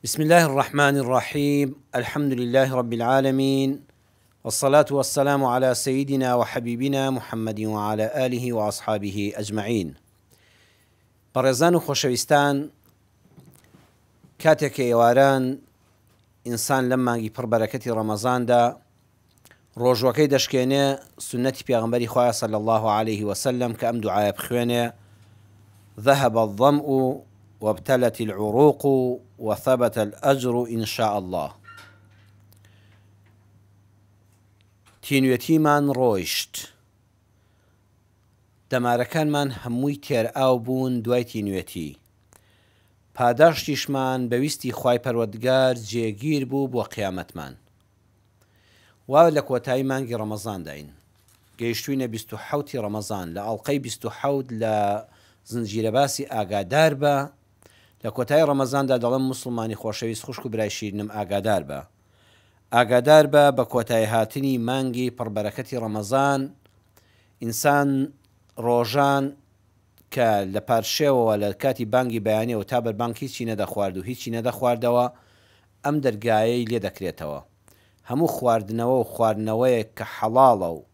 بسم اللە الرحمن الرحیم الحمد للە رب العالمین والصلاة والسلام علی سیدنا وحبیبنا محمد وعلی آله وأصحابه اجمعین. بەڕێزان و خۆشەویستان، کاتێک کە ئێواران ئینسان لەم مانگی پڕ بەرەکەتی ڕەمەزاندا ڕۆژوەکەی دەشکێنێ، سوننەتی پێغەمبەری خوایە صلی اللە علیه وسلم کە ئەم دوعایە بخوێنێ، ذهب الظمء وابتلت العروق وثبت الاجر ان شاء اللە. تینوێتیمان ڕۆیشت، دەمارەکانمان هەمووی تێرئاو بوون دوای تینوێتی، پاداشتیشمان بە ویستی خوای پەروەردگار جێگیر بوو بۆ قیامەتمان. وا لە کۆتایی مانگی ڕەمەزانداین، گەیشتووینە 27 ی ڕەمەزان، لە ئەڵقەی 27 لە زنجیرە باسی ئاگادار بە، لە کۆتایی ڕەمەزاندا دەڵێم موسڵمانی خۆشەویست خوشک و برای شیرینم ئاگادار بە. ئاگادار بە بە کۆتایی هاتنی مانگی پڕ بەرەکەتی ڕەمەزان، ئینسان ڕۆژان کە لە پارشێوەوە لە کاتی بانگی بەیانیەوە تا بەربانگ هیچی نەدەخوارد و هیچی نەدەخواردەوە، ئەم دەرگایەی لێ دەکرێتەوە. هەموو خواردنەوە و خواردنەوەیەک کە حەڵاڵە و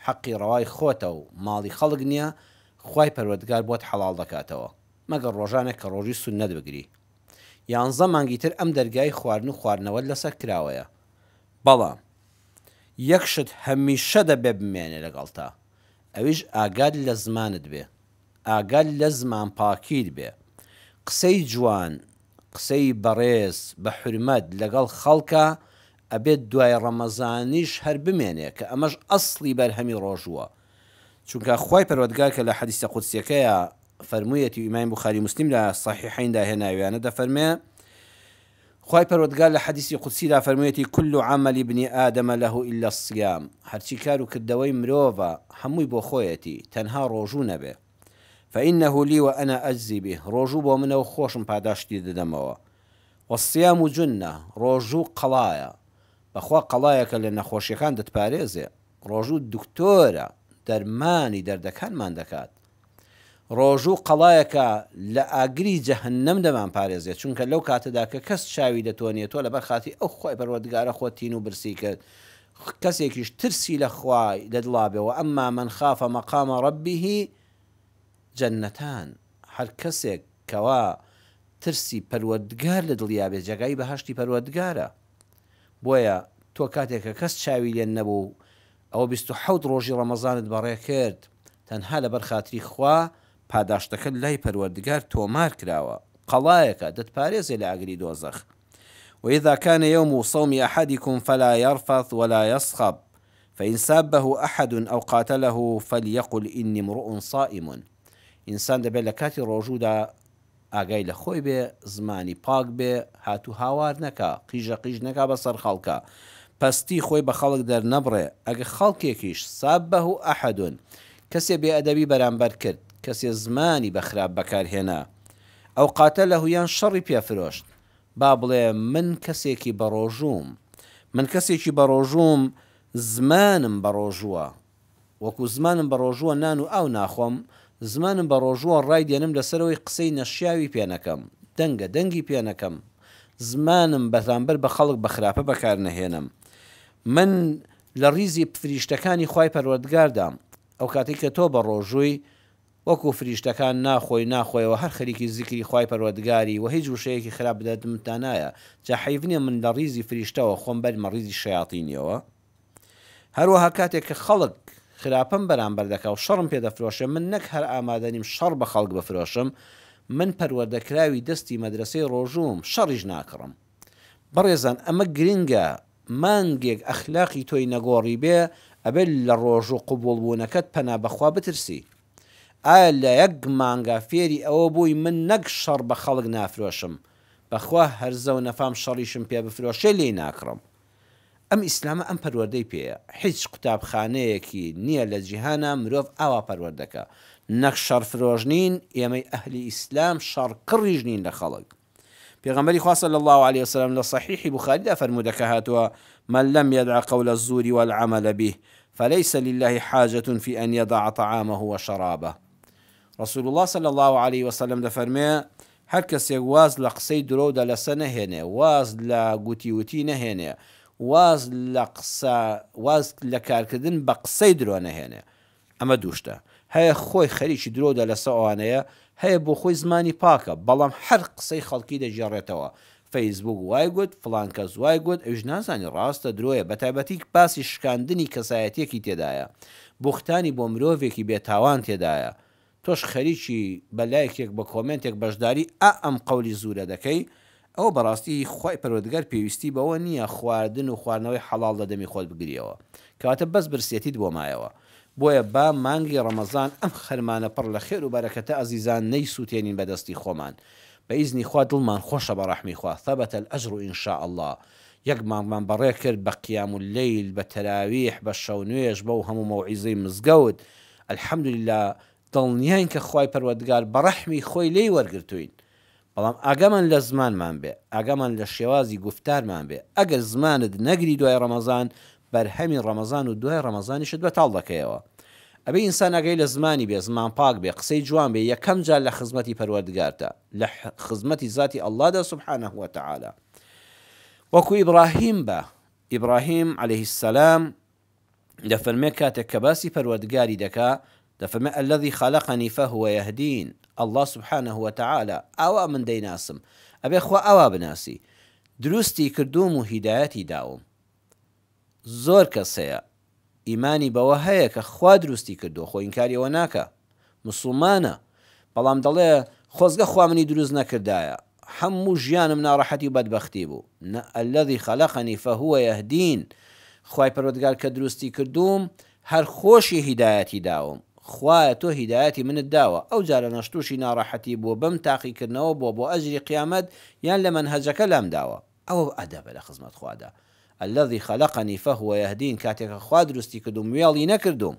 حەقی ڕەوای خۆتە و ماڵی خەڵک نیە، خوای پەروەردگار بۆت حەڵاڵ دەکاتەوە، مەگەر ڕۆژانێک کە ڕۆژووی سوننەت بگری. یانزە مانگی تر ئەم دەرگای خواردن و خواردنەوەت لەسەر کراوەیە. بەڵام یەک شت هەمیشە دەبێ بمێنێ لەگەڵتا، ئەویش ئاگات لە زمانت بێ. ئاگات لە زمان پاکیت بێ. قسەی جوان، قسەی بەڕێز، بە حورمەت لەگەڵ خەڵکا ئەبێت دوای ڕەمەزانیش هەر بمێنێ کە ئەمەش ئەسڵی بەرهەمی ڕۆژووە چونکە خوای پەروەردگار کە لە حەدیسە قودسیەکەیا فەرموویەتی و ئیمامی بوخاری موسلیم لە صحیحەیندا هێناویانە دەفەرمێ خوای پەروەردگار لە حەدیسی قودسیدا فەرموویەتی، کل عمل ابن آدم له الا الصیام، هەرچی کار و کردەوەی مرۆڤە هەمووی بۆ خۆیەتی تەنها ڕۆژوو نەبێ، فانه لی وانا اجزی به، ڕۆژوو بۆ منە و خۆشم پاداشتی دەدەمەوە، والصیام جنە، ڕۆژوو قەڵایە، بەخوا قەڵایەکە لە نەخۆشیەکان دەتپارێزێ، ڕۆژوو دکتۆرە دەرمانی دەردەکانمان دەکات. ڕۆژوو قەڵایەکە لە ئاگری جەهەنەم دەمانپارێزێت، چونکە لەو کاتەدا کە کەس چاوی لە تۆ نیە تۆ لەبەر خاتری ئەو خوای پەروەردگارە خۆت تین و برسی کرد، کەسێکیش ترسی لە خوای لە دڵا بێ، وەئەما من خاف مقام ربه جنتان، هەر کەسێک کەوا ترسی پەروەردگار لە دڵیا بێ جێگای بەهەشتی پەروەردگارە. بۆیە تۆ کاتێک کە کەس چاوی لێ نەبوو ئەوە 27 ڕۆژی ڕەمەزانت بەڕێ کرد تەنها لەبەر خاتری خوا پاداشتەکەت لای پەروەردگار تۆمار کراوە قەڵایەکە دەتپارێزێ لە ئاگری دۆزەخ وإذا كان يوم صوم أحدكم فلا يرفث ولا يصخب فإن سابه أحد أو قاتله فليقل إني امرؤ صائم ئینسان دەبێت لە کاتی ڕۆژوودا ئاگای لە خۆی بێ، زمانی پاک بێ، هات و هاوار نەکا، قیژە قیژ نەکا بە سەر خەڵکا، پەستی خۆی بە خەڵک دەرنەبڕێ، ئەگە خەڵکێکیش، سابه احد، کەسێ بێ ئەدەبی بەرامبەر کرد، کەسێ زمانی بە خراپ بەکار هێنا، او قاتله یان شەڕی پێ فرۆشت، با بڵێ من کەسێکی بەڕۆژووم، من کەسێکی بەڕۆژووم، زمانم بەڕۆژووە. وەکو زمانم بە ڕۆژووە نان و ئاو ناخۆم، زمانم بە ڕۆژووە ڕای دێنم لەسەرەوەی قسەی نەشیاوی پێ نەکەم، دەنگە دەنگی پێ نەکەم، زمانم بەرامبەر بە خەڵک بە خراپە بەکار نەهێنم. من لە ڕیزی فریشتەکانی خوای پەروەردگاردام، ئەو کاتەی کە تۆ بە ڕۆژووی، وەکو فریشتەکان ناخۆی ناخۆیەوە هەر خەریکی زیکری خوای پەروەردگاری وە هیچ وشەیەکی خراپ بەدەمتدا نایە، جا حەیف نیە من لە ڕیزی فریشتەوە خۆم بەرمە ڕیزی شەیاتینیەوە؟ هەروەها کاتێک کە خەڵک خراپەم بەرامبەر دەکا و شەڕم پێ دەفرۆشێ، من نەک هەر ئامادە نیم شەڕ بە خەڵک بفرۆشم، من پەروەردەکراوی دەستی مەدرەسەی ڕۆژووم، شەڕیش ناکڕم. بەڕێزان ئەمە گرنگە، مانگێک ئەخلاقی تۆی نەگۆڕیبێ، ئەبێ لە ڕۆژوو قبوڵ بوونەکەت پەنا بە خوا بترسی. ئایا لە یەک مانگا فێری ئەوە بووی من نەک شەڕ بە خەڵک نافرۆشم، بە خوا هەرزە و نەفام شەڕیشم پێ بفرۆشێ لێی ناکڕم. ئەم ئیسلامە ئەم پەروەردەی پێیە حیچ قوتابخانەیەکی نیە لە جیهانا مرۆڤ ئاوا پەروەردەکا نەک شەڕ فرۆش نین ئێمەی ئەهلی ئیسلام شەڕ کڕیش نین لە خەڵک پێغەمبەری خوا صلی اللە علیە وسلم لە صحیحی بوخاریدا فەرموودەکە هاتووە من لم یدع قول الزور والعمل به فليس لله حاجة في أن يدع طعامه وشرابه رسول الله صلی اللە علیه وسلم دەفەرمێ. هەر کەسێک واز لە قسەی درۆ و دەلەسە نەهێنێ، واز لە گوتی وتی نەهێنێ، واز لە قسە واز لە کارکردن بە قسەی درۆ نەهێنێ. ئەمە دووشتە. هەیە خۆی خەریکی درۆ و دەلەسە و ئەوانەیە، هەیە بۆ خۆی زمانی پاکە، بەڵام هەر قسەی خەڵکی دەگێڕێتەوە. فەیسبووک وای گوت، فڵان کەس وای گوت، ئەویش نازانی ڕاستە درۆیە، بەتایبەتی باسی شکاندنی کەسایەتیەکی تێدایە، بوختانی بۆ مرۆڤێکی بێ تاوان تێدایە. تۆش خەریکی بە لایکێک بە کۆمێنتێک بەشداری ئا ئەم قەولی زورە دەکەی ئەوە بەڕاستی خوای پەروەردگار پێویستی بەوە نیە خواردن و خواردنەوەی حەڵاڵ لە دەمی خۆت بگریەوە کەواتە بەس برسێتیت بۆ مایەوە بۆیە با مانگی ڕەمەزان ئەم خەرمانە پڕ لە خێر و بەرەکەتە ئەزیزان نەیسوتێنین بە دەستی خۆمان بە ئیزنی خوا دڵمان خۆشە بە ڕەحمی خوا ثبت الاجر ان شاء اللە یەک مانگمان بەڕێ کرد بە قیام اللەیل بە تەراویح بە شەونوێژ بەو هەموو مەوعیزەی مزگەوت الحمدللە دڵنیاین کە خوای پەروەردگار بە ڕەحمی خۆی لێی وەرگرتووین بەڵام ئاگامان لە زمانمان بێ ئاگامان لە شێوازی گوفتارمان بێ ئەگەر زمانت نەگری دوای ڕەمەزان بەرهەمی ڕەمەزان و دوای ڕەمەزانیشت بەتاڵ دەکەیەوە ئەبێ ئینسان ئاگای لە زمانی بێ زمان پاک بێ قسەی جوان بێ یەکەم جار لە خزمەتی پەروەردگارتا لە خزمەتی زاتی اللە دا سبحانە وتعالی وەکو ئیبڕاهیم بە ئیبڕاهیم علیه السلام دەفەرمێ کاتێک کە باسی پەروەردگاری دەکا دەفەرمێ الذی خلقنی فهو یهدین اللە سبحانە وتعالی ئاوا من دەیناسم ئەبێ خوا ئاوا بناسی دروستی کردووم و هیدایەتی داوم زۆر کەس هەیە ئیمانی بەوە هەیە کە خوا دروستی کردووە خۆ ئینکاری ئەوە ناکا موسڵمانە بەڵام دەڵێ خۆزگە خوا منی دروست نەکردایە هەموو ژیانم ناڕەحەتی و بەدبەختی بوو نە الذی خلقنی فهو یهدین خوای پەروەردگار کە دروستی کردووم هەر خۆشی هیدایەتی داوم خوایە تۆ هیدایەتی منت داوە ئەو جارانەش تووشی ناڕەحەتی بووە بم تاقیکردنەوە بووە بۆ ئەجری قیامەت یان لە مەنهەجەکە لام داوە ئەوە ئەدەبە لە خزمەت خوادا الذی خلقنی فهو یهدین کاتێک کە خوا دروستی کردووم وێڵی نەکردووم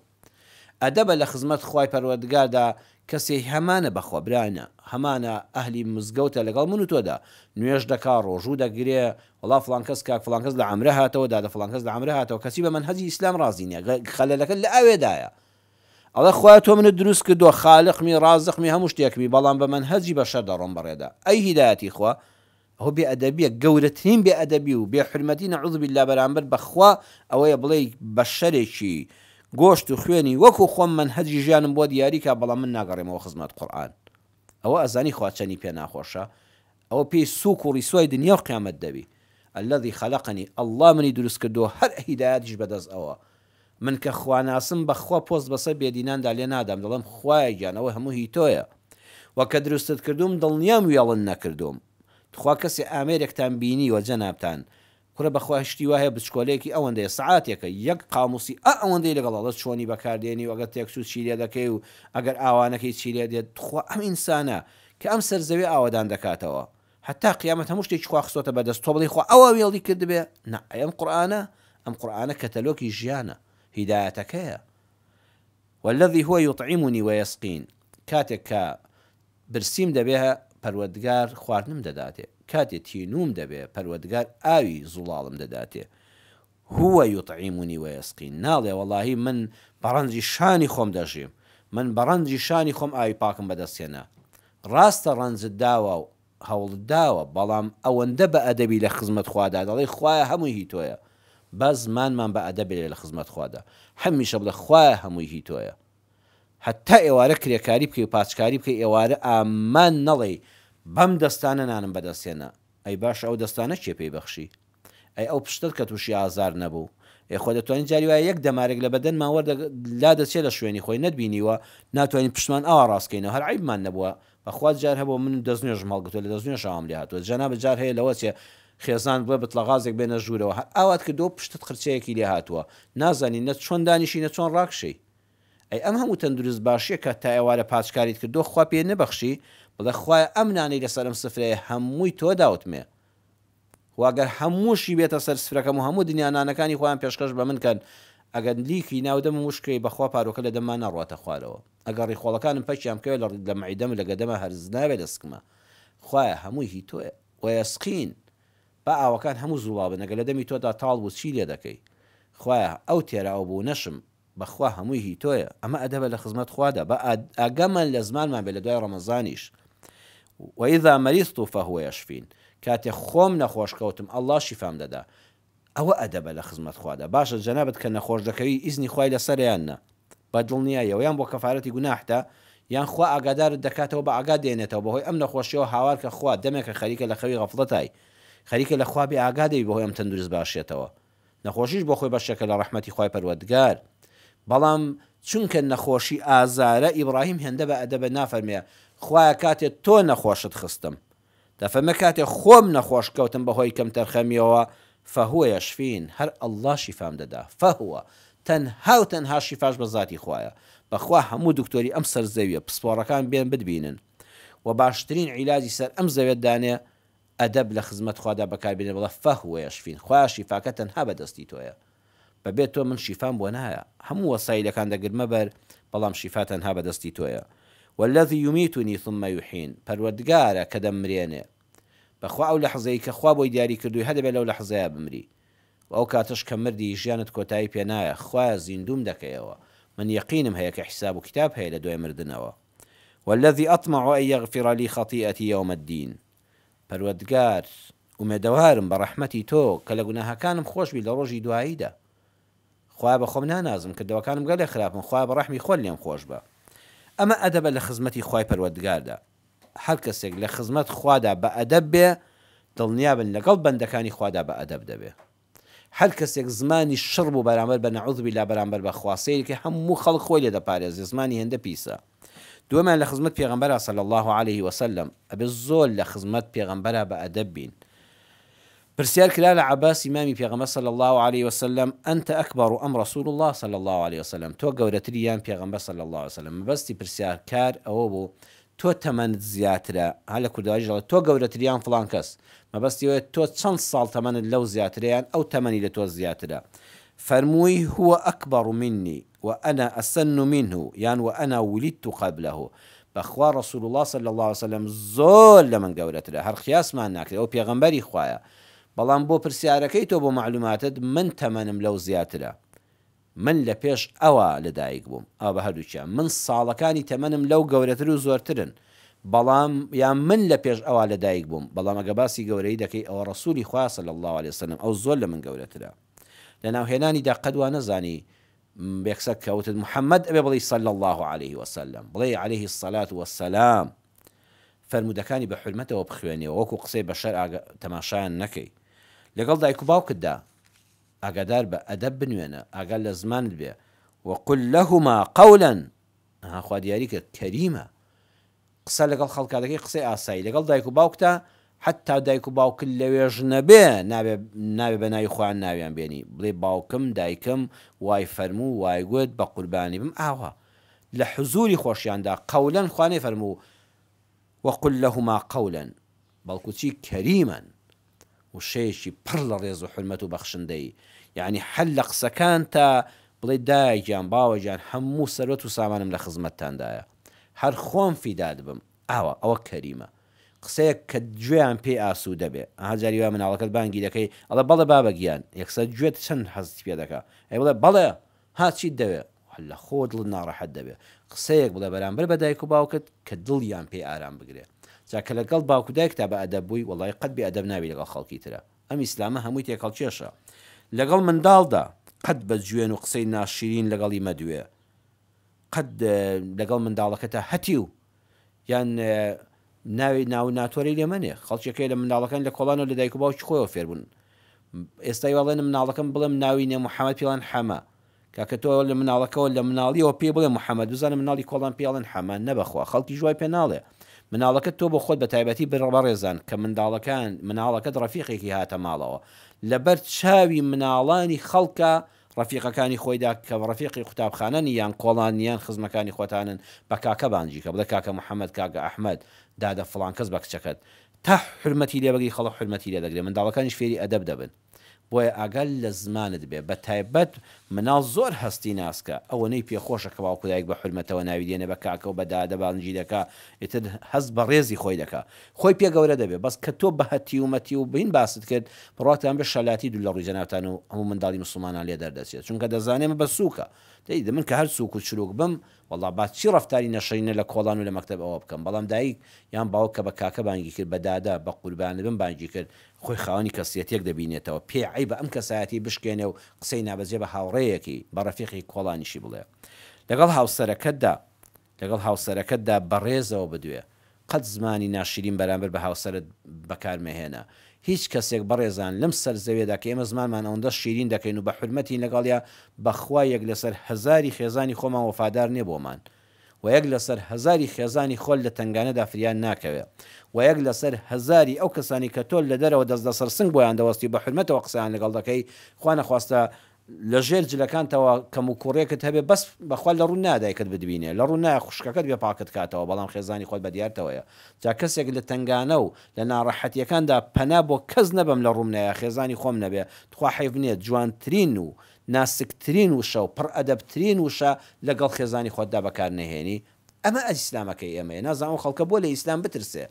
ئەدەبە لە خزمەت خوای پەروەردگاردا کەسێ هەمانە بەخوا برانە هەمانە ئەهلی مزگەوتە لەگەڵ من و تۆدا نوێژ دەکا ڕۆژوو دەگرێ وەڵا فڵان کەس کاک فڵان کەس لە عەمرە هاتەوە دادە فڵان کەس لە عەمرە هاتەوە کەچی بە مەنهەجی ئیسلام ڕازی نیە خەلەلەکە لە ئەوێدایە ئەڵێ خوایە تۆ منت دروست کردووە خالقمی ڕازقمی هەموو شتێکمی بەڵام بە مەنهەجی بەشەر دەڕۆم بەڕێدا ئەی هیدایەتی خوا ئەوە بێ ئەدەبیە گەورەترین بێ ئەدەبی و بێ حورمەتی نعوذ باللە بەرامبەر بە خوا ئەوەیە بڵێی بەشەرێکی گۆشت و خوێنی وەکو خۆم مەنهەجی ژیانم بۆ دیاری کا بەڵام من ناگەڕێمەوە خزمەت قورئان ئەوە ئەزانی خوا چەنی پێ ناخۆشە ئەوە پێی سوک و ڕیسوای دنیا و قیامەت دەبی الذی خلقنی اللە منی دروست کردووە هەر هیدایەتیش بەدەست ئەوە من کە خواناسم بەخوا پۆست بەسەر بێدیناندا لێ نادەم دەڵێم خوایە گیان ئەوە هەموو هی تۆیە وە کە دروستت کردووم دڵنیام وێڵن نەکردووم تخوا کەسێ ئامێرێکتان بینیوە جەنابتان کورە بەخوا شتی وا هەیە بچکۆلەیەکی ئەوەندەیە سەعاتێکە یەک قاموسی ئا ئەوەندەی لەگەڵ ئەڵێ چۆنی بەکاردێنی و ئەگەر تێکچوو چی لێ دەکەی و ئەگەر ئاوانەکەی چی لێ دێت تخوا ئەم ئینسانە کە ئەم سەر زەویە ئاوەدان دەکاتەوە هەتا قیامەت هەموو شتێکی خوا خستۆتە بەردەست تۆ بڵێی خوا ئەوا وێڵی کردبێ نا ئەی ئەم قورئانە ئەم قورئانە کەتەلۆکی ژیانە هیدایەتەکەیە والذی هو یطعمنی ویسقین کاتێک کە برسیم دەبێ پەروەردگار خواردنم دەداتێ کاتێ تینووم دەبێ پەروەردگار ئاوی زوڵاڵم دەداتێ هو یطعمنی ویسقین ناڵێ وەڵاهی من بە ڕەنجی شانی خۆم دەژیم من بە ڕەنجی شانی خۆم ئاوی پاکم بەدەست هێنا ڕاستە ڕەنجت داوە و هەوڵت داوە بەڵام ئەوەندە بە ئەدەبی لە خزمەت خوادا دەڵێی خوایە هەمووی هی تۆیە با زمانمان بە ئەدەب بێ لە خزمەت خوادا هەمیشە بڵێ خوایە هەمووی هی تۆیە هەتا ئێوارە کرێکاری بکەی و پاچکاری بکەی ئێوارە ئامان نەڵێی بەم دەستانە نانم بەدەست هێنا ئەی باشە ئەو دەستانە کێ پێی بەخشی؟ ئەی ئەو پشتەت کە توشی ئازار نەبوو؟ ئێ خۆ دەتوانین جاری وایە یەک دەمارێک لە بەدەنمان وەردە لا دەچێ لە شوێنی خۆی نەتبینیوە ناتوانین پشتمان ئاوا ڕاست کەینەوە هەر عەیبمان نەبووە بەخوا جار هەبووە من دەستنوێژم هەڵگرتووە لە دەستنوێژ ئاوام لێ هاتووە جەنابت جار هەیە لەوە چێ خێزانت بڵێ بتڵەغازێک بێنە ژوورەوە هەر ئاوات کردووە پشتت قرچەیەکی لێ هاتووە نازانی نە چۆن دانیشی نە چۆن ڕاکشێی ئەی ئەم هەموو تەندروست باشیە کە تا ئێوارە پاچکاریت کردووە خوا پێ نەبەخشی بڵێ خوایە ئەم نانەی لەسەر ئەم سفرەیە هەمووی تۆ داوتمێ خوا گەر هەمووشی بێتە سەر سفرەکەم و هەموو دنیا نانەکانی خۆیان پێشکەش بە من کەن ئەگەر لیکی ناو دەمم وشک کەی بەخوا پاروەکە لە دەمما ناڕواتە خوارەوە ئەگەر ڕیخۆڵەکانم پەکیان بکەوێ لە لە مەعیدەم لە گەدەما هەرس نابێ لە سکما خوایە هەمووی هی تۆیە وەیەسقین با ئاوەکان هەموو زوڵاڵ بن ئەگەر لە دەمی تۆدا تاڵ بوو چی لێ دەکەی خوایە ئەو تێراو بوونەشم بەخوا هەمووی هی تۆیە ئەمە ئەدەبە لە خزمەت خوادا با ئاگامان لە زمانمان بێ لە دوای ڕەمەزانیش. وإذا مرضت فهو یشفین کاتێ خۆم نەخۆش کەوتم اللە شیفام دەدا ئەوە ئەدەبە لە خزمەت خوادا باشە جەنابت کە نەخۆش دەکەوی ئیزنی خوای لەسەرە یان نا بە دڵنیاییەوە یان بۆ کەفارەتی گوناحتە یان خوا ئاگادارت دەکاتەوە بە ئاگات دێنێتەوە بەهۆی ئەم نەخۆشیەوە هاوار کە خوا دەمێکە خەریکە لە خەوی غەفڵەتای خەریکە لە خوا بێ ئاگا دەبی بەهۆی ئەم تەندروست باشیەتەوە نەخۆشیش بۆ خۆی بەشێکە لە ڕەحمەتی خوای پەروەردگار بەڵام چونکە نەخۆشی ئازارە ئیبڕاهیم هێندە بە ئەدەبە نافەرمێ خوایە کاتێ تۆ نەخۆشت خستم دەفەرمێ کاتێ خۆم نەخۆش کەوتم بەهۆی کەمتەرخەمیەوە فهو یشفین هەر اللە شیفام دەدا فهو تەنها و تەنها شیفاش بە زاتی خوایە بەخوا هەموو دکتۆری ئەم سەر زەویە پسپۆڕەکان بێن بتبینن و باشترین عیلاجی سەر ئەم زەویەت دانێ ئەدەب لە خزمەت خوادا بەکار بێنێ بڵێ فهو یشفین خوایە شیفاکە تەنها بە دەستی تۆیە بەبێ تۆ من شیفام بۆ نایە هەموو وەسایلەکان دەگرمە بەر بەڵام شیفا تەنها بە دەستی تۆیە والذی یمیتنی ثم یحین پەروەردگارە کە دەممرێنێ بەخوا ئەو لەحزەی کە خوا بۆی دیاری کردووی هەر دەبێ لەو لەحزەیا بمری وە ئەو کاتەش کە مردی ژیانت کۆتایی پێ نایە خوایە زیندووم دەکەیەوە من یەقینم هەیە کە حیساب و کیتاب هەیە لە دوای مردنەوە والذی اطمع ان یغفر لی خطیئتی یوم الدین پەروەردگار ئومێدەوارم بە ڕەحمەتی تۆ کە لە گوناهەکانم خۆش بی لە ڕۆژی دواییدا خوایە بە خۆم نانازم کردەوەکانم گەلێ خراپن خوایە بە ڕەحمی خۆت لێم خۆش بە ئەمە ئەدەبە لە خزمەتی خوای پەروەردگاردا هەر کەسێک لە خزمەت خوادا بە ئەدەب بێ دڵنیابن لەگەڵ بەندەکانی خوادا بە ئەدەب دەبێ هەر کەسێک زمانی شڕ بوو بەرامبەر بە نعوذ باللە بەرامبەر بە خوا سەیری کە هەموو خەڵک خۆی لێ دەپارێزێ زمانی هێندە پیسە دووەمیان لە خزمەت پێغەمبەرا صلی اللە علیه وسلم ئەبێ زۆر لە خزمەت پێغەمبەرا بە ئەدەب بین پرسیار کرا لە عەباسی مامی پێغەمبەر صلی اللە علیه وسلم انت اکبر ام رسول اللە صلی اللە علیه وسلم تۆ گەورەتری یان پێغەمبەر صلی اللە علیه وسلم مەبەستی پرسیارکار ئەوە بوو تۆ تەمەنت زیاترە ها لە کوردەواریش دەڵێ تۆ گەورەتری یان فڵان کەس مەبەستی ئەوەیە تۆ چەند ساڵ تەمەنت لەو زیاترە یان ئەو تەمەنی لە تۆ زیاترە فەرمووی هو اکبر منی وانا اسن منه یان وانا ولدت قبله بەخوا رسول اللە صلی اللە علیە وسلم زۆر لە من گەورەترە هەر قیاسمان ناکرێ ئەو پێغەمبەری خوایە بەڵام بۆ پرسیارەکەی تۆ بۆ مەعلوماتت من تەمەنم لەو زیاترە من لە پێش ئەوا لە دایک بووم ئەوە بە هەردووکیان من ساڵەکانی تەمەنم لەو گەورەتر و زۆرترن بەڵام یان من لە پێش ئەوا لە دایک بووم بەڵام ئەگە باسی گەورەیی دەکەی ئەوە ڕەسوولی خوایە صلی اللە علیە وسلم ئەو زۆر لە من گەورەترە لە ناوهێنانیدا قەت وا نەزانی یەکسەر کە وتت محمد ئەبێ بڵێی صلی اللە علیه وسلم بڵێی علیه الصلوة والسلام فەرموودەکانی بە حورمەتەوە بخوێنیەوە وەکو قسەی بەشەر ئاگا تەماشایان نەکەی لەگەڵ دایک و باوکتدا ئاگادار بە ئەدەب بنوێنە ئاگات لە زمانت بێ وقل لهما قولا ئەها خوا دیاری کرد کەریمە قسە لەگەڵ خەڵکا دەکەی قسەی ئاسایی لەگەڵ دایک و باوکتا حەتا دایک و باوکت لەوێش نەبێ نابێ نابێ بە ناوی خۆیان ناویان بێنی بڵێ باوکم دایکم وای فەرموو وای گوت بە قوربانی بم ئاوا لە حزوری خۆشیاندا قەولەن خوا نەیفەرموو وقل لهما قولا بەڵکو چی کریما وشەیەکی پڕ لە ڕێز و حورمەت و بەخشندەیی یەعنی حەل لە قسەکانتا بڵێی دایە گیان باوە گیان هەموو سەروەت و سامانم لە خزمەتتاندایە هەر خۆم فیدات بم ئاوا ئەوە کەریمە قسەیەک کە گوێیان پێی ئاسوودە بێ ئەها جاری وایە مناڵەکەت بانگی دەکەی ئەڵێ بەڵێ بابە گیان یەکسەر گوێت چەند حەزت پێ دەکا ئەی بڵێ بەڵێ ها چیت دەوێ لە خۆ دڵت ناڕەحەت دەبێ قسەیەک بڵێ بەرامبەر بە دایک و باوکت کە دڵیان پێی ئارام بگرێ جا کە لەگەڵ باوک و دایکتا بە ئەدەب بووی وەڵای قەت بێ ئەدەب نابی لەگەڵ خەڵکی ترا ئەم ئیسلامە هەمووی تێکهەڵکێشە لەگەڵ منداڵدا قەت بە جوێن و قسەی ناشیرین لەگەڵی مەدوێ قەت لەگەڵ منداڵەکەتا هەتیو یان ناوی ناو ناتۆرەی لێ مەنێ خەڵکێک هەیە لە منداڵەکان لە کۆڵانەوە لە دایک و باوکی خۆیەوە فێر بوون ئێستا واڵێن مناڵەکەم بڵێم ناوی نێ محەممەد پیڵان حەمە کاکە تۆ لە مناڵەکەەوە لە مناڵیەوە پێی بڵێ محەممەد بزانە مناڵی کۆڵان پێڵێن حەمە نەبەخوا خەڵکی ژوای پێ ناڵێ مناڵەکە تۆ بۆ خۆت بە تایبەتی بڕ بەڕێزان کە منداڵەکان مناڵەکەت ڕەفیقێکی هاتە ماڵەوە لەبەر چاوی مناڵانی خەڵکە ڕەفیقەکانی خۆیدا کە ڕەفیقی قوتابخانەن یان کۆڵان یان خزمەکانی خۆتانن بە کاکە بانگی کە بڵێ کاکە محەمەد کاکە ئەحمەد دادە فڵان کەس بە کچەکەت تا حورمەتی لێ بگری خەڵک حورمەتی لێ دەگرێ منداڵەکانیش فێری ئەدەب دەبن بۆیە ئاگات لە زمانت بێ بە تایبەت مناڵ زۆر هەستی ناسکە ئەوەنەی پێ خۆشە کە باوک و دایک بە حورمەتەوە ناوی دێنێ بە کاکە و بە دادە بانگی دەکا ئیتر هەست بە ڕێزی خۆی دەکا خۆی پێ گەورە دەبێ بەس کە تۆ بە هەتیو مەتیو بین باست کرد بڕواتان بێ شەلاتی دوو لە ڕووی جەنابتان و هەموو منداڵی موسڵمانان لێ دەردەچێت چونکە دەزانێ من بە سووکە دەی من کە هەر سووک و چروک بم وەڵا با چی ڕەفتاری نەشرینە لە کۆڵان و لە مەکتەب ئەوە بکەم بەڵام دایک یان باوک کە بە کاکە بانگی کرد بە دادە بە قوربانت بم بانگی کرد خۆی خاوەنی کەسیەتیەک دەبینێتەوە پێی عەیبە ئەم کەسایەتی بشکێنێ و قسەی نابەجێ بە هاوڕێیەکی بە ڕەفیقی کۆڵانیشی بڵێ لەگەڵ هاوسەرەکەتدا لەگەڵ هاوسەرەکەتدا بە ڕێزەوە بدوێ. قەت زمانی ناشیرین بەرامبەر بە هاوسەرت بەکار مەهێنە. هیچ کەسێک بەڕێزان لەم سەر زەویەدا کە ئێمە زمانمان ئەوەندە شیرین دەکەین و بە حورمەتین لەگەڵیا بەخوا یەک لەسەر هەزاری خێزانی خۆمان وەفادار نیە بۆمان و یەک لەسەر هەزاری خێزانی خۆت لە تەنگانەدا فریا ناکەوێ و یەک لەسەر هەزاری ئەو کەسانی کە تۆ لە دەرەوە دەست لەسەر سنگ بۆیان دەوەستی و بە حورمەتەوە قسەیان لەگەڵ دەکەی خوا نەخواستە لە ژێر جلەکانتەوە کەم و کوڕێکت هەبێ بەس بەخوا لە ڕوو نایە دایکت بتبینێ لە ڕوو نایە خوشکەکەت بێ پاکت کاتەوە بەڵام خێزانی خۆت بە دیارتەوەیە جا کەسێک لە تەنگانە و لە ناڕەحەتیەکاندا پەنا بۆ کەس نەبەم لە ڕووم نایە خێزانی خۆم نەبێ تخوا حەیف نیە جوانترین و ناسکترین وشە و پڕ ئەدەبترین وشە لە گەڵ خێزانی خۆتدا بەکار نەهێنی ئەمە ئیسلامەکەی ئێمەیە نازانم ئەو خەڵکە بۆ لە ئیسلام بترسێ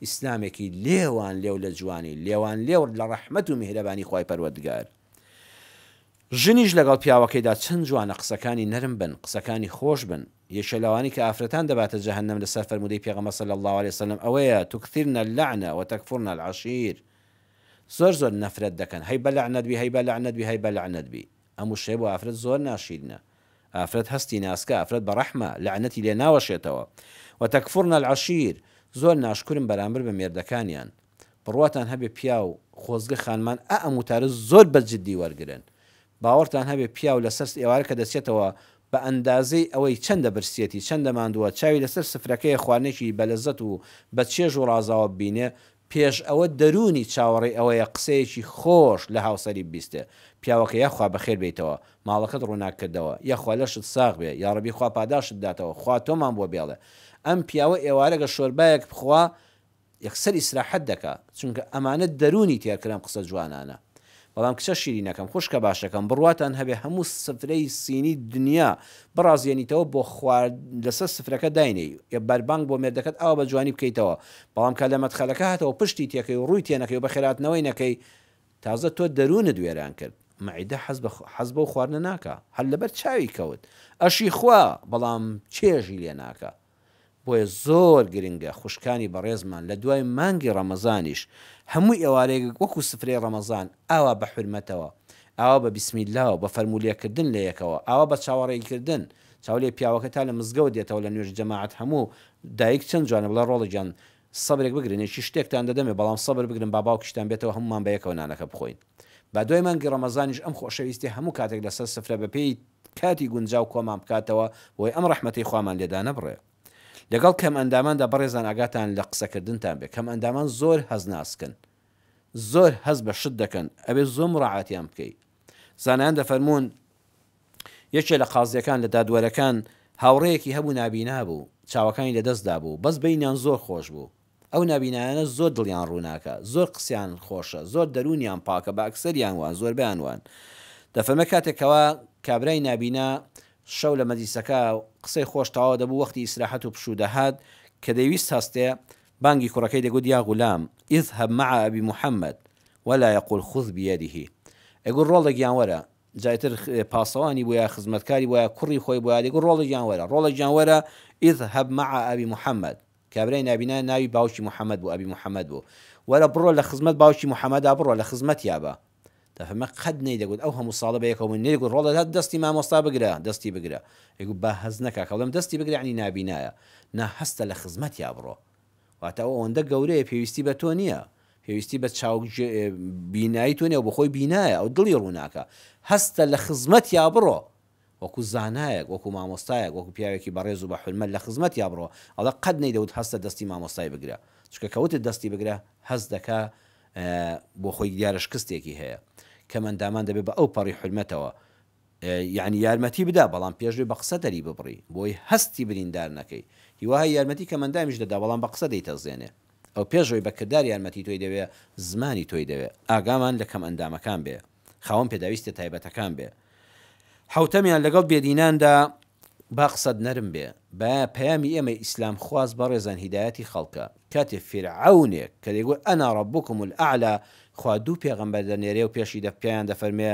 ئیسلامێکی لێوان لێو لە جوانی لێوان لێو لە ڕەحمەت و میهرەبانی خوای پەروەردگار. ژنیش لەگەڵ پیاوەکەیدا چەند جوانە قسەکانی نەرم بن قسەکانی خۆش بن یەکێ لەوانەی کە ئافرەتان دەباتە جەهەنەم لەسەر فەرموودەی پێغەمبەر صلی اللە علیە وسلم ئەوەیە تکثرن اللعن وتکفرن العشیر زۆر زۆر نەفرەت دەکەن هەی بەلەعنەت بی هەی بەلەعنەت بی هەی بەلەعنەت بی ئەم وشەیە بۆ ئافرەت زۆر ناشیرنە ئافرەت هەستی ناسکە ئافرەت بەڕەحمە لەعنەتی لێ ناوەشێتەوە وتکفرن العشیر زۆر ناشکورن بەرامبەر بە مێردەکانیان بڕواتان هەبێ پیاو خۆزگە خانمان ئا ئەم وتارە زۆر بە جدی وەرگرن باوەڕتان هەبێ پیاو لەسەر ئێوارە کە دەچێتەوە بە ئەندازەی ئەوەی چەندە برسیەتی چەندە ماندووە چاوی لەسەر سفرەکەیە خواردنێکی بەلەزەت و بە چێژ و ڕازاوە ببینێ پێش ئەوە دەروونی چاوەڕێی ئەوەیە قسەیەکی خۆش لە هاوسەری ببیستێ پیاوەکە یاخوا بەخێر بێیتەوە ماڵەکەت ڕووناک کردەوە یاخوا لەشت ساغ بێ یاڕەبی خوا پاداشتت داتەوە خوا تۆمان بۆ بێڵێ ئەم پیاوە ئێوارە گە شۆربایەک بخوا یەکسەر ئیسراحەت دەکا چونکە ئەمانە دەروونی تێرکرد ئەم قسە جوانانە بەڵام کچە شیرینەکەم خوشکە باشەکەم بڕواتان هەبێ هەموو سفرەی سینی دنیا بڕازێنیتەوە بۆ خوارد لەسەر سفرەکە داینێی یە بەربانگ بۆ مێردەکەت ئاوا بە جوانی بکەیتەوە بەڵام کە لە مەدخەلەکە هاتەوە پشتی تێکەی و ڕووی تێنەکەی و بەخێرهاتنەوەی نەکەی تازە تۆ دەروونت وێران کرد مەعیدە حەز بە حەز بەو خواردنە ناکا هەر لەبەر چاوی کەوت ئەشی خوا بەڵام چێژی لێ ناکا بۆیە زۆر گرنگە خوشکانی بەڕێزمان لە دوای مانگی ڕەمەزانیش هەموو ئێوارەیەک وەکو سفرەی ڕەمەزان ئاوا بە حورمەتەوە ئاوا بە بسم اللە و بە فەرموو لێکردن لە یەکەوە ئاوا بە چاوەڕێی کردن چاو لێ پیاوەکە تا لە مزگەوت دێتەوە لە نوێژی جەماعەت هەموو دایک چەند جوانە بڵێ ڕۆڵە گیان سەبرێک بگرن یەکی شتێکتان دەدەمێ بەڵام سەبر بگرن با باوکیشتان بێتەوە هەموومان بە یەکەوە نانەکە بخۆین با دوای مانگی ڕەمەزانیش ئەم خۆشەویستیە هەموو کاتێک لەسەر سفرە بەپێی کاتی گونجاو کۆمان بکاتەوە بۆی ئەم ڕەحمەتەی خوامان لێ دانەبڕێ. لەگەڵ کەم ئەنداماندا بەڕێزان ئاگاتان لە قسەکردنتان بێ کەم ئەندامان زۆر هەست ناسکن زۆر هەست بە شت دەکەن ئەبێ زۆر مڕاعاتیان بکەی زانایان دەفەرموون یەکێ لە قازیەکان لە دادوەرەکان هاوڕێیەکی هەبوو نابینا بوو چاوەکانی لەدەست دابوو بەس بەینیان زۆر خۆش بوو ئەو نابینایانە زۆر دڵیان ڕووناکە، زۆر قسەیان خۆشە، زۆر دەروونیان پاکە، بە ئەکسەریان وان، زۆربەیان وان. دەفەرمێ کاتێک کەوا کابرای نابینا شەو لە مەجلیسەکە قسەی خۆش تەواو دەبوو، وەختی ئیسراحەت و پشوو دەهات، کە دەیویست هەستێ، بانگی کوڕەکەی دەگوت، یا غلام، اذهب مع ابی محمد، ولا یقول خذ بیده. ئەیگوت ڕۆڵە گیان وەرە، جا ئیتر پاسەوانی بوو یا خزمەتکاری بوو یا کوڕی خۆی بوو یا دەیگوت ڕۆڵە گیان وەرە، ڕۆڵە گیان وەرە، اذهب مع ابی محمد. کابرای نابینا ناوی باوکی محمد بوو ئەبی محمد بوو وەرە بڕۆ لە خزمەت باوکی محمدا بڕۆ لە خزمەتیا بە دەفەرمێ قەت نەیدەگوت ئەو هەموو ساڵە بەیەکەوە بووین نەیدەگوت ڕۆڵە هەر دەستی مامۆستا بگرە دەستی بگرە ئەیگوت با هەست نەکا کە بڵێم دەستی بگرە یەعنی نابینایە نا هەستە لە خزمەتیا بڕۆ واتە ئەو ئەوەندە گەورەیە پێویستی بە تۆ نییە پێویستی بە چاو بینایی تۆ نییە بۆ خۆی بینایە ئەو دڵی ڕووناکە هەستە لە خزمەتیا بڕۆ وەکو زانایەک، وەکو مامۆستایەک، وەکو پیاوێکی بەڕێز و بە حورمەت لە خزمەتیا بڕۆ، ئەڵێ قەت نەیدەوت هەستە دەستی مامۆستای بگرە، چونکە کە وتت دەستی بگرە هەست دەکا بۆ خۆی دیارە شکستێکی هەیە. کەمئەندامان دەبێ بە ئەو پەڕی حورمەتەوە یەعنی یارمەتی بدا بەڵام پێش لۆی بە قسە دەری ببڕی بۆی هەستی بریندار نەکەی. هیوا هەیە یارمەتی کەمئەندامیش دەدا بەڵام بە قسە دەیتەزێنێ. ئەو پێش ئەوەی بە کردار یارمەتی تۆی دەوێ زمانی تۆی دەوێ. ئاگامان لە کەمئەندامەکان بێ. خاوەن پێداویستیە تایبەتەکان بێ. حەوتەمیان لەگەڵ بێدیناندا با قسەت نەرم بێ. با پەیامی ئێمەی ئیسلام خواز بەڕێزان هیدایەتی خەڵکە. کاتێ فیرعەونێک کە دەیگوت انا ربکم الاعلی خوا دوو پێغەمبەر دەنێرێ و پێشی دە پێیان دەفەرمێ.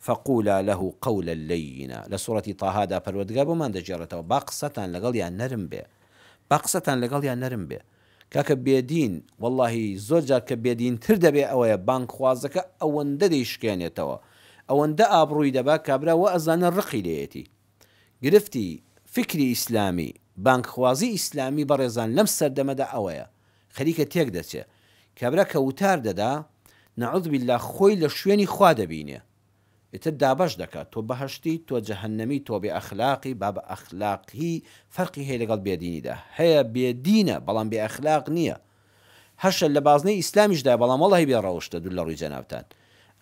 فقولا له قولا لینا لە سورەتی طه دا پەروەردگار بۆمان دەگێڕێتەوە با قسەتان لەگەڵیان نەرم بێ با قسەتان لەگەڵیان نەرم بێ کاکە بێدین وەڵاهی زۆر جار کە بێدینتر دەبێ ئەوەیە بانگخوازەکە ئەوەندە دەیشکێنێتەوە ئەوەندە ئابڕووی دەبا کابرا وائەزانێ ڕقی لێیەتی گرفتی فیکری ئیسلامی بانگخوازی ئیسلامی بەڕێزان لەم سەردەمەدا ئەوەیە خەریکە تێک دەچێ کابرا کە وتار دەدا نعوذ باللە خۆی لە شوێنی خوا دەبینێ ئیتر دابەش دەکات تۆ بەهەشتی تۆ جەهەنەمی تۆ بێ ئەخلاقی بابە ئەخلاقی فەرقی هەیە لەگەڵ بێدینیدا هەیە بێدینە بەڵام بێ ئەخلاق نییە هەشە لە بازنەی ئیسلامیشدایە بەڵام وەڵاهی بێ ڕەوشتە دوور لە ڕووی جەنابتان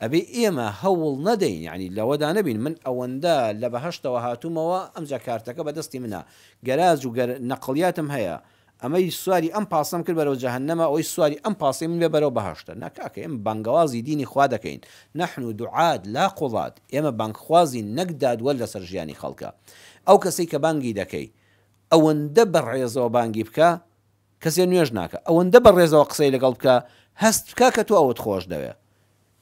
ئەبێ ئێمە هەوڵ نەدەین یانی لەوەدا نەبین من ئەوەندە لە بەهەشتەوە هاتوومەوە ئەمجا کارتەکە بە دەستی منە گەراج و گەر نەقڵیاتم هەیە ئەمەی سواری ئەم پاسەم کرد بەرەو جەهەنەمە ئەوەی سواری ئەم پاسەی من بێ بەرەو بەهەشتە نا کاکە ئێمە بانگەوازی دینی خوا دەکەین نحن دعاة لا قضاة ئێمە بانگخوازین نەک دادوەر لەسەر ژیانی خەڵکە ئەو کەسەی کە بانگی دەکەی ئەوەندە بە ڕێزەوە بانگی بکە کەسێ نوێژ ناکا ئەوەندە بە ڕێزەوە قسەی لەگەڵ بکە هەست بکا کە تۆ ئەوت خۆش دەوێ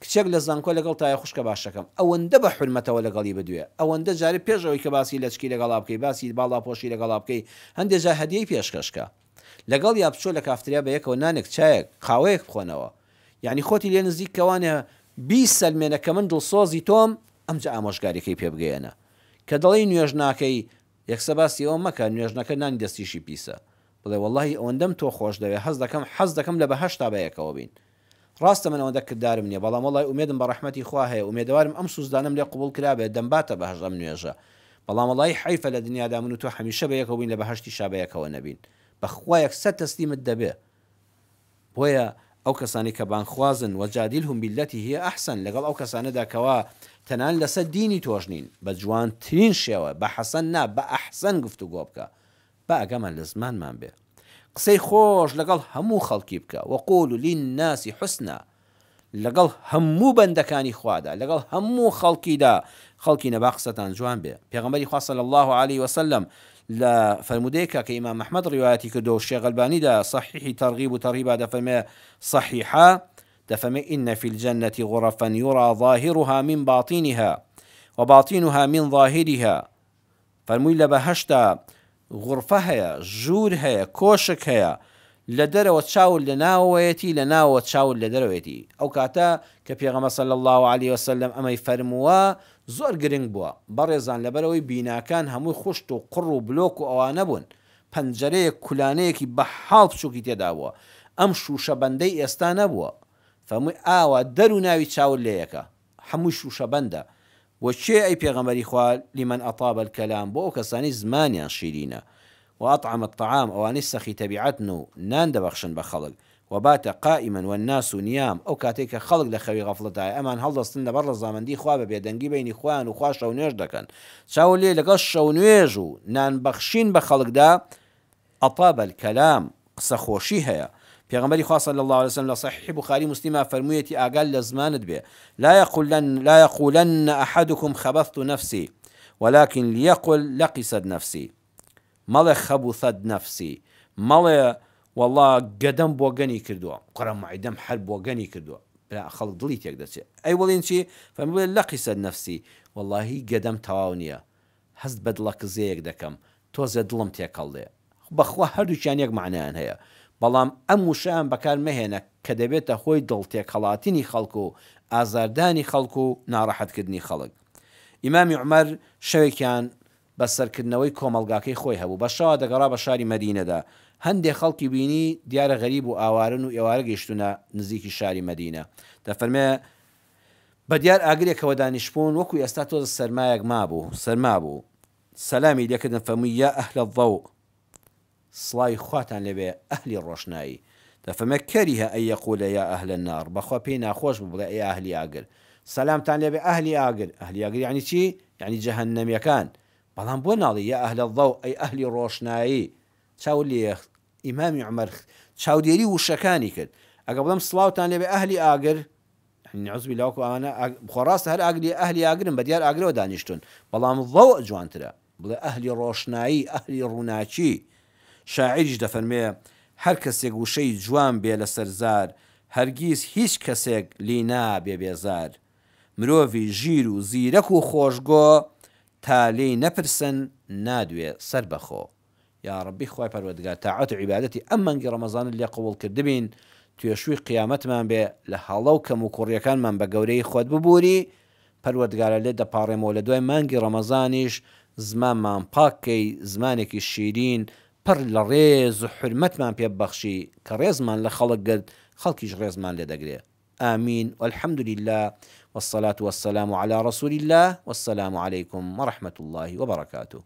کچێک لە زانکۆ لەگەڵتایە خوشکە باشەکەم ئەوەندە بە حورمەتەوە لەگەڵی بدوێ ئەوەندە جارێ پێش ئەوەی کە باسی لەچکی لەگەڵا بکەی باسی باڵاپۆشی لەگەڵا بکەی هەندێ جار هەدیەی پێشکەش کە لەگەڵیا بچۆ لە کافتریا بەیەکەوە نانێک چایەک قاوەیەک بخۆنەوە یانی خۆتی لێ نزیک کەوانێ بیسەلمێنە کە من دڵسۆزی تۆم ئەمجا ئامۆژگاریەکەی پێ بگەیەنە کە دەڵێی نوێژ ناکەی یەکسە باسی ئەوە مەکە نوێژنەکە نانی دەستیشی پیسە بڵێ وەڵاهی ئەوەندەم تۆ خۆش دەوێ هەست دەکەم حەز دەکەم لە بەهەشتا بەیەکەوە بین ڕاستە من ئەوەندە کردارم نیە بەڵام وەڵای ئومێدم بە ڕەحمەتی خوا هەیە ئومێدەوارم ئەم سوزدانەم لێ قبوڵ کرابێ دەمباتە بەهەشت ئەم نوێژە بەڵام وەڵایی حەیفە لە دنیادا من و تۆ هەمیشە بەیەکەوە بین لە بەهەشتیشا بەیەکەوە نەبین بەخوا یەکسەر تەسلیمت دەبێ بۆیە ئەو کەسانەی کە بانگخوازن، وجادلهم بالتی هی احسن، لەگەڵ ئەو کەسانەدا کەوا تەنانەت لەسەر دینی تۆش نین، بە جوانترین شێوە، بە حەسەن نا، بە ئەحسەن گفتوگۆ بکە، با ئاگامان لە زمانمان بێ. قسەی خۆش لەگەڵ هەموو خەڵکی بکە، وقولوا للناس حسنا، لەگەڵ هەموو بەندەکانی خوادا، لەگەڵ هەموو خەڵکیدا، خەڵکینە با قسەتان جوان بێ. پێغەمبەری خوا صلی اللە علیە وسلم لە فەرموودەیەکا کە ئیمام ئەحمەد ڕیوایەتی کردووە و شێخ ئەلبانی لە صحیحی تەرغیب و تەرهیبا دەفەرمێ صحیحە، دەفەرمێ ان فی الجنە غرفا یری ظاهرها من باطنها وباطنها من ظاهرها فەرمووی لە بەهەشتا غوڕفە هەیە، ژوور هەیە، کۆشک هەیە، لە دەرەوە چاوت لە ناوەوەیەتی، لە ناوەوە چاوت لە دەرەوەیەتی. ئەو کاتە کە پێغەمبەر صلی اللە علیە وسلم ئەمەی فەرمووە زۆر گرنگ بووە بەڕێزان لەبەرئەوەی بیناکان هەمووی خوشت و قوڕ و بلۆک و ئەوانە بوون، پەنجەرەیەک کولانەیەکی بە حاڵ بچووکی تێدا بووە، ئەم شووشە بەندەی ئێستا نەبووە. فەرمووی ئاوا دەر و ناوی چاوت لێ یەکە. هەمووی شووشە بەندە. بۆ کێ ئەی پێغەمبەری خوا لمن اطاب الکلام بۆ ئەو کەسانەی زمانیان شیرینە واطعم الطعام ئەوانەی سەخی تەبیعەتن و نان دەبەخشن بە خەڵک وبات قائما والناس نیام ئەو کاتەی کە خەڵک لە خەوی غەفڵەتایە ئەمان هەڵدەستن لەبەر ڕەزامەندی خوا بە بێدەنگی بەینی خۆیان و خوا شەونوێژ دەکەن چاوو لێ لەگەڵ شەونوێژ و نان بەخشین بە خەڵکدا اطاب الکلام، قسە خۆشی هەیە. پێغەمبەری خوا صلی اللە علیە وسلم لە صحیحی بوخاری موسلیما فەرموویەتی ئاگات لە زمانت بێ، لا یقولن لا یقولن احدکم خبثت نفسی ولکن لیقل لقست نفسی مەڵێ خبثت نفسی مەڵێ وەڵا گەدەم بۆگەنی کردووە کوڕە معدەم هەر بۆگەنی کردووە برا خەڵک دڵی تێک دەچێ ئەی بڵێن چی فەرمووی بڵێ لقست نفسی وەڵاهی گەدەم تەواو نییە هەست بە دڵەکزێیەک دەکەم، تۆزێ دڵم تێکەڵ دێ. بەخوا هەردووکیان یەک مەعنایان هەیە، بەڵام ئەم وشەیان بەکار مەهێنە کە دەبێتە هۆی دڵ تێکهەڵاتنی خەڵک و ئازاردانی خەڵک و ناڕەحەتکردنی خەڵک. ئیمامی عومەر شەوێکیان بەسەرکردنەوەی کۆمەڵگاکەی خۆی هەبوو، بە شەوا دەگەڕا بە شاری مەدینەدا، هەندێ خەڵکی بینی دیارە غەریب و ئاوارەن و ئێوارە گەیشتوونە نزیکی شاری مەدینە، دەفەرمێ، بەدیار ئاگرێکەوە دانیشبوون، وەکو ئێستا تۆزە سەرمایەک مابوو، سەرما بوو، سەلامی لێکردن فەرمووی، یا اهل الضوء، سڵاوی خواتان لێ بێ ئەهلی ڕۆشنایی، دەفەرمێ، کریه ان یقول یا اهل النار، بەخوا پێی ناخۆش بوو بڵێ ئەی ئەهلی ئاگر، سەلامتان لێ بێ ئەهلی ئاگر، ئەهلی ئاگر یەعنی چی؟ یەعنی جەهەنەمیەکان، بەڵام بۆ ناڵێ یا اهل الضوء، ئەی ئەهلی ڕۆشنایی، چاوت لێیە ئیمامی عومەر چاودێری وشەکانی کرد، ئەگەر بڵێم سڵاوتان لێ بێ ئەهلی ئاگر، یانی نعوذ باللە وەکو ئەوانە خۆ ڕاستە هەر ئاگری ئەهلی ئاگرن بە دیار ئاگرەوە دانیشتوون بەڵام ضوء جوانترە بڵێ ئەهلی ڕۆشنایی ئەهلی ڕووناکی شاعیریش دەفەرمێ هەر کەسێک وشەی جوان بێ لەسەر زار هەرگیز هیچ کەسێک لی نابێ بێزار. مرۆڤی ژیر و زیرەک و خۆشگۆ تا لێی نەپرسن نادوێ سەربەخۆ. یاڕەبی خوای پەروەردگار تاعەت و عیبادەتی ئەم مانگی ڕەمەزانەت لێ قبوڵ کردبین توێشووی قیامەتمان بێ لە هەڵە و کەم و کوڕیەکانمان بە گەورەیی خۆت ببوری پەروەردگارا لێت دەپاڕێمەوە لە دوای مانگی ڕەمەزانیش زمانمان پاک کەی زمانێکی شیرین پڕ لە ڕێز و حورمەتمان پێ ببەخشی کە ڕێزمان لە خەڵک گرت خەڵکیش ڕێزمان لێ دەگرێ آمین والحمد للە والصلاة والسلام علی رسول اللە والسلام علیکم ورحمة اللە وبرکاته.